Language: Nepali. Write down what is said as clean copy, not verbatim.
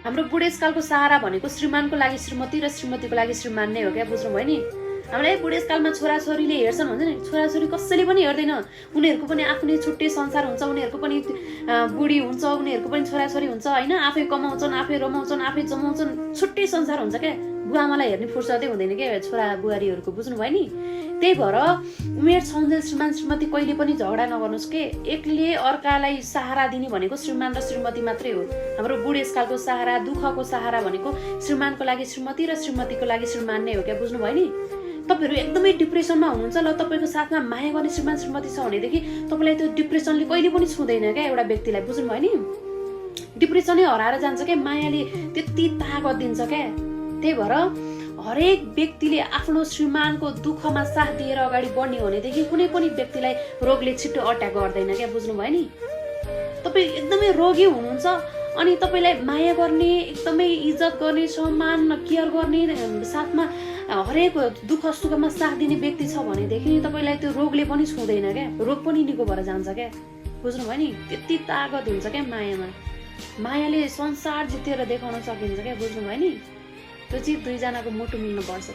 हाम्रो बुढेसकालको सहारा भनेको श्रीमानको लागि श्रीमती र श्रीमतीको लागि श्रीमान नै हो क्या, बुझ्नुभयो नि। हामीलाई बुढेसकालमा छोराछोरीले हेर्छन् भन्छ नि, छोराछोरी कसैले पनि हेर्दैन। उनीहरूको पनि आफ्नै छुट्टै संसार हुन्छ, उनीहरूको पनि बुढी हुन्छ, उनीहरूको पनि छोराछोरी हुन्छ होइन। आफै कमाउँछन्, आफै रमाउँछन्, आफै जमाउँछन्, छुट्टै संसार हुन्छ क्या। बुवाआमालाई हेर्ने फुर्सदै हुँदैन क्या छोरा बुहारीहरूको, बुझ्नुभयो नि। त्यही भएर उमेर छौन्जेल श्रीमान श्रीमती कहिले पनि झगडा नगर्नुहोस् के। एकले अर्कालाई सहारा दिने भनेको श्रीमान र श्रीमती मात्रै हो। हाम्रो बुढेसकालको सहारा, दुःखको सहारा भनेको श्रीमानको लागि श्रीमती र श्रीमतीको लागि श्रीमान नै हो क्या, बुझ्नुभयो नि। तपाईँहरू एकदमै डिप्रेसनमा हुनुहुन्छ, ल तपाईँको साथमा माया गर्ने श्रीमान श्रीमती छ भनेदेखि तपाईँलाई त्यो डिप्रेसनले कहिले पनि छुँदैन क्या एउटा व्यक्तिलाई, बुझ्नुभयो नि। डिप्रेसनै हराएर जान्छ क्या, मायाले त्यति ताकत दिन्छ क्या। त्यही भएर हरेक व्यक्तिले आफ्नो श्रीमानको दुःखमा साथ दिएर अगाडि बढ्ने हो भनेदेखि कुनै पनि व्यक्तिलाई रोगले छिट्टो अट्याक गर्दैन क्या, बुझ्नुभयो नि। तपाईँ एकदमै रोगी हुनुहुन्छ अनि तपाईँलाई माया गर्ने, एकदमै इज्जत गर्ने, सम्मान केयर गर्ने, साथमा हरेक दुःख सुखमा साथ दिने व्यक्ति छ भनेदेखि तपाईँलाई त्यो रोगले पनि छुँदैन क्या, रोग पनि निको भएर जान्छ क्या, बुझ्नुभयो नि। त्यति ताकत हुन्छ क्या मायामा। मायाले संसार जितेर देखाउन सकिन्छ क्या, बुझ्नुभयो नि। त्यो चाहिँ दुईजनाको मुटु मिल्नुपर्छ।